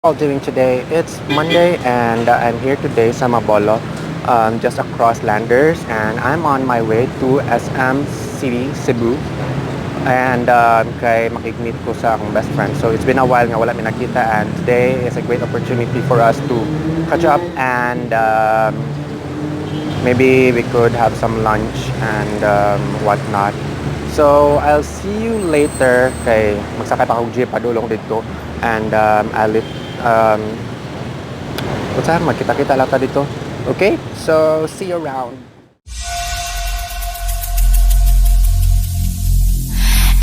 All doing today? It's Monday and I'm here today sa Mabolo, just across Landers, and I'm on my way to SM City, Cebu. And kay makig-meet ko sa akong best friend. So it's been a while nga wala mi nakita, and today is a great opportunity for us to catch up and maybe we could have some lunch and whatnot. So I'll see you later kay magsakay pa akong jeep padulong dito and I'll let unsa, magkita-kita lang ta dito. Okay? So see you around.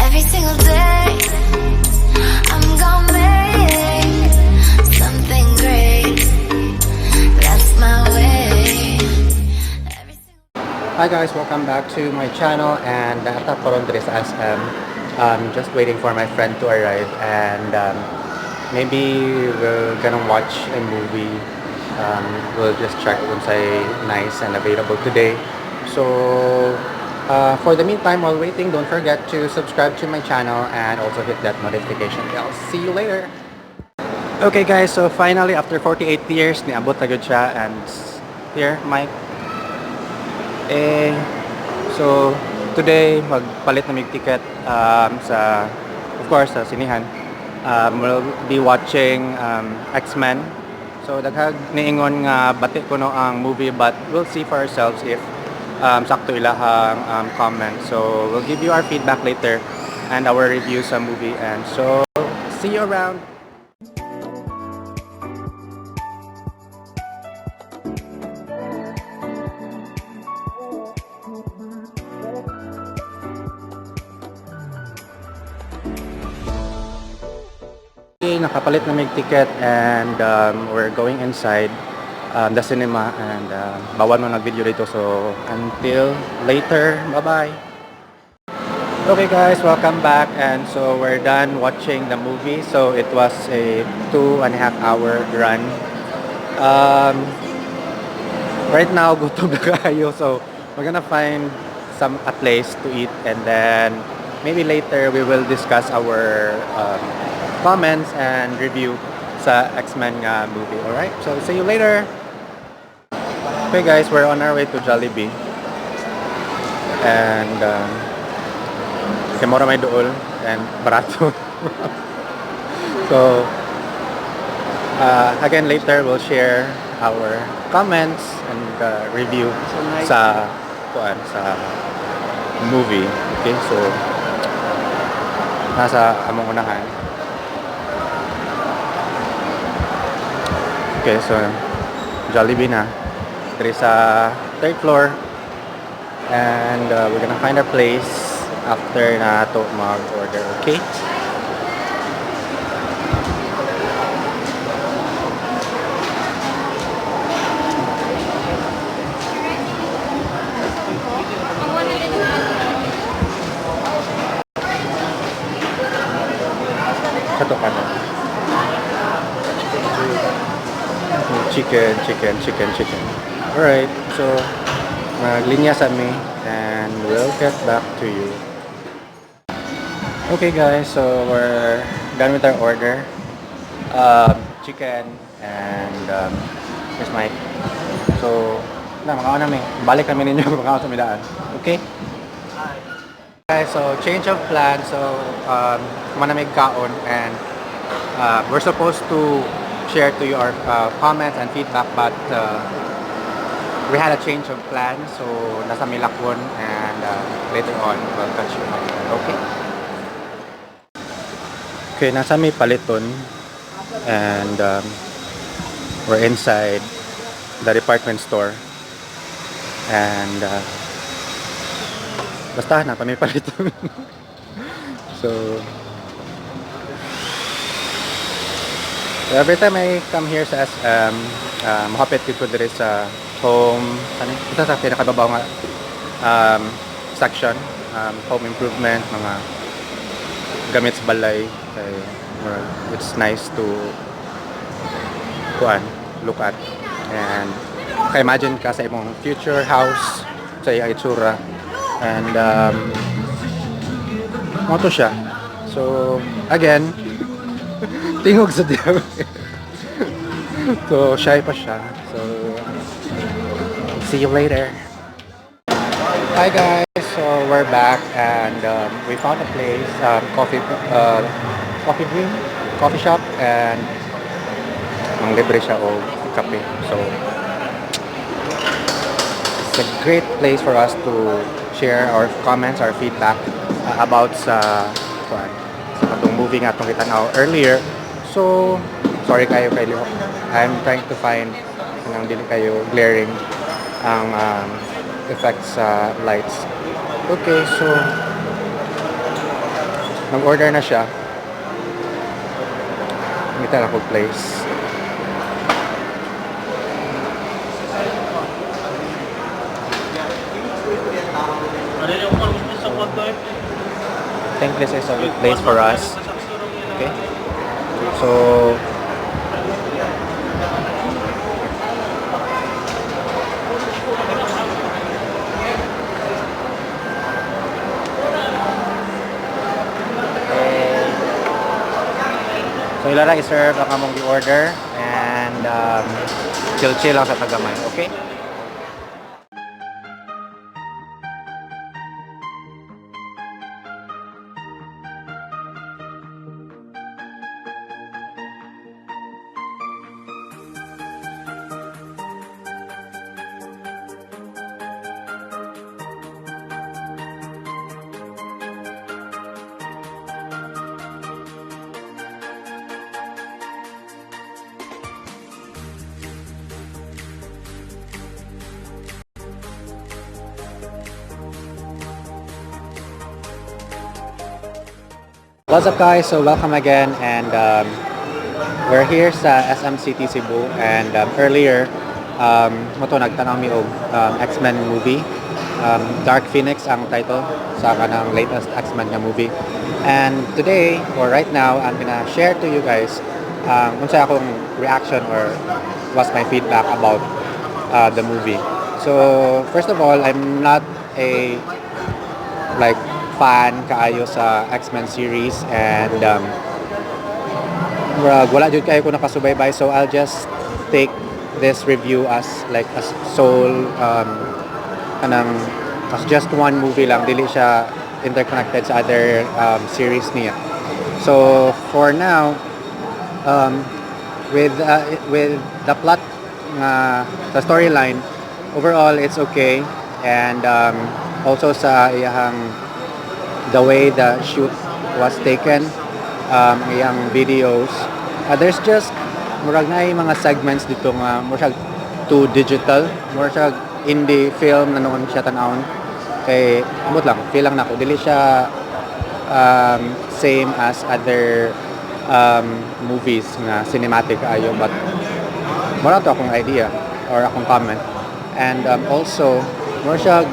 Every single day, I'm gonna make something great. That's my way. Every single Hi guys, welcome back to my channel and naa ta karon diri sa SM. Just waiting for my friend to arrive and maybe we're gonna watch a movie. We'll just check unsay nice and available today. So for the meantime, while waiting, don't forget to subscribe to my channel and also hit that notification bell. See you later! Okay guys, so finally after 48 years, niabot na gyud siya and here, Mike. Eh, so today magpalit na mig ticket sa, of course, sa sinihan. We'll be watching X-Men. So daghag niingon nga bati kuno ang movie, but we'll see for ourselves if sakto ilahang comment. So we'll give you our feedback later and our review sa movie, and so see you around. Okay, nakapalit na mig ticket and we're going inside the cinema and bawal mo nag-video dito, so until later, bye-bye! Okay guys, welcome back, and so we're done watching the movie. So it was a 2.5-hour run. Right now, gutom na kayo, so we're gonna find some a place to eat and then maybe later we will discuss our comments and review sa X-Men nga movie. Alright, so see you later! Okay guys, we're on our way to Jollibee. And kay mura may duol and barato. So again, later we'll share our comments and review So nice. Sa kuan, sa movie. Okay, so nasa among unahan. Okay, so Jollibee na. Diri sa third floor. And we're gonna find a place after na to mag-order, okay? Kato ka na. Chicken, chicken, chicken, chicken. Alright, so maglinya sa mi and we'll get back to you. Okay guys, so we're done with our order. Chicken and here's Mike. So, na, makaon na mi. Balik kami ninyo, makaon sa mi daan. Okay? Guys, so change of plan. So, kuman na may kaon and we're supposed to share to you our comments and feedback, but we had a change of plan. So, nasa Milakon and later on, we'll catch you up. Okay? Okay, nasa may paliton and we're inside the department store and basta na may paliton. So every time I come here sa SM, mohapit gid ko diri sa home, ano, isa sa pinakababaw nga section, home improvement, mga gamit sa balay kay murag, it's nice to kuan, look at and ka-imagine ka sa imong future house sa iyang itsura and mao to siya. So again, tingog sa diya. So, shy pa siya. So, see you later. Hi guys, so we're back and we found a place, coffee dream, coffee shop, and ang libre siya og kape. So, it's a great place for us to share our comments, our feedback about sa kuan, sa katong movie nga atong gitan-aw earlier. So, sorry kaayo kay lihok. I'm trying to find kanang dili kaayo glaring ang effects sa lights. Okay, so nag-order na siya. Ngita na ko place. I think this is a good place for us. Okay. So, okay. So ila ra i-serve ang among gi-order and chill-chill lang sa ta gamay, okay? What's up, guys? So welcome again and we're here sa SM City Cebu and earlier mao to nagtanaw mi og X-Men movie. Dark Phoenix ang title sa kanang latest X-Men nga movie. And today or right now, I'm gonna share to you guys unsa akong reaction or what's my feedback about the movie. So first of all, I'm not a like fan kaayo sa X-Men series and murag wala jud kaayo ko nakasubaybay, so I'll just take this review as like as sole kanang as just one movie lang, dili siya interconnected sa other series niya. So for now, with the plot nga sa storyline, overall it's okay and also sa iyahang the way the shoot was taken, ang iyang videos, there's just murag naay mga segments dito nga murag too digital, murag siya indie film na nuon siya tan-awon kay ambot lang, feel lang nako dili siya same as other movies nga cinematic ayo, but mura to akong idea or akong comment. And also mura siya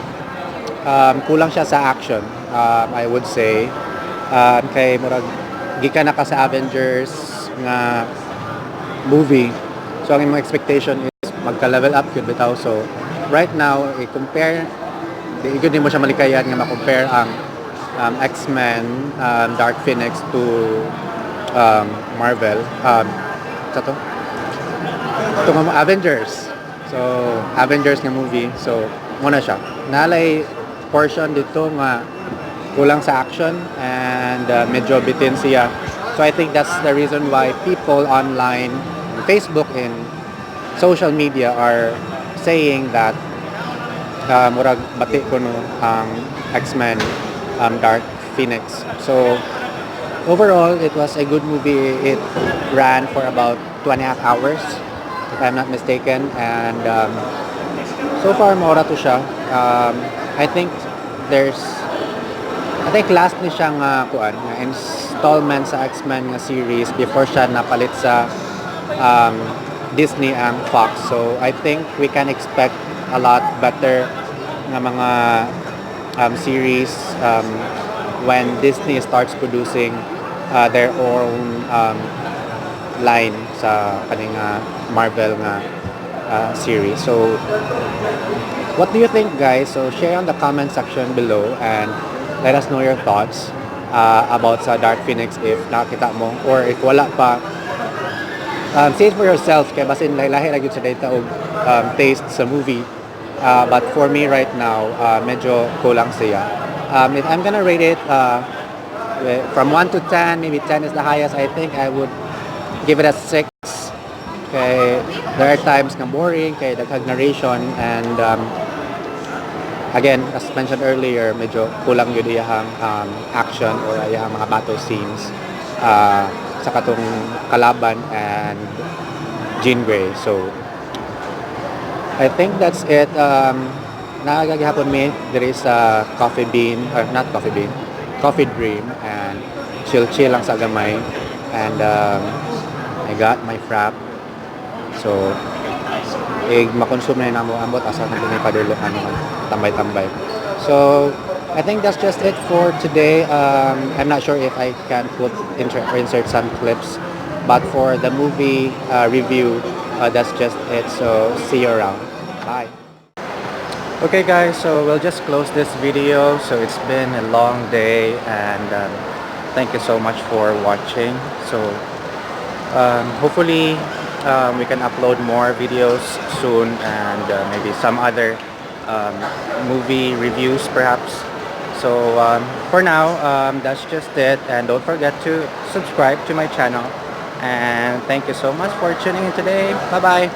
kulang siya sa action, I would say, kay murag gikan na ka sa Avengers nga movie, so ang imong expectation is magka-level up gyud bitaw. So right now, i-compare, di gyud nimo siya malikayan nga ma-compare ang X-Men Dark Phoenix to Marvel sa to ito nga Avengers. So, Avengers nga movie. So, mao na siya. Naay portion dito nga kulang sa action and medyo bitin siya. So, I think that's the reason why people online, on Facebook and social media are saying that murag bati kuno ang X-Men Dark Phoenix. So, overall, it was a good movie. It ran for about 2.5 hours, if I'm not mistaken. And so far, mao ra to siya. I think there's I think last ni siyang kuan, nga installment sa X-Men nga series before siya napalit sa Disney ang Fox. So I think we can expect a lot better nga mga series when Disney starts producing their own line sa kaning Marvel nga series. So what do you think, guys? So share on the comment section below and let us know your thoughts about sa Dark Phoenix if nakita mo or if wala pa. See it for yourself kay basin lahi-lahi ra gyud sa data og taste sa movie. But for me right now, medyo kulang siya. If I'm gonna rate it from 1 to 10, maybe 10 is the highest, I think I would give it a 6. Kay there are times nga boring, kay daghang narration, and again, as mentioned earlier, medyo kulang gyud iyahang action or iyahang mga battle scenes sa katong kalaban and Jean Grey. So, I think that's it. Naa gihapon mi, there is a Coffee Bean, or not Coffee Bean, Coffee Dream, and chill chill lang sa gamay. And I got my frap. So, eh, makonsume na namo ambot asa na may padulong ano man, tambay-tambay. So, I think that's just it for today. I'm not sure if I can put or insert some clips, but for the movie review, that's just it. So, see you around. Bye. Okay guys, so we'll just close this video. So it's been a long day and thank you so much for watching. So hopefully we can upload more videos soon and maybe some other movie reviews perhaps. So for now, that's just it. And don't forget to subscribe to my channel. And thank you so much for tuning in today. Bye-bye.